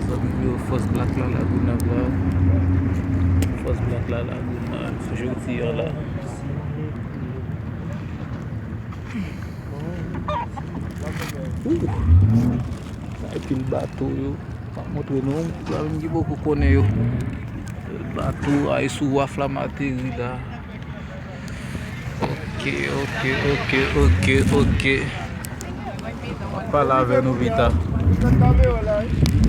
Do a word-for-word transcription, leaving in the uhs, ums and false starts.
Zanmi m yo, Fòs Blak la, Lagonav la. Fòs Blak la, Lagonav, jodi a la. Ouh! Sa e pil bato yo. Pa montre nou, zanmi m ki poko konnen yo. Bato ay sou waf la, m ateri la. Ok, ok, ok, ok, ok. M ap pale avè nou pita.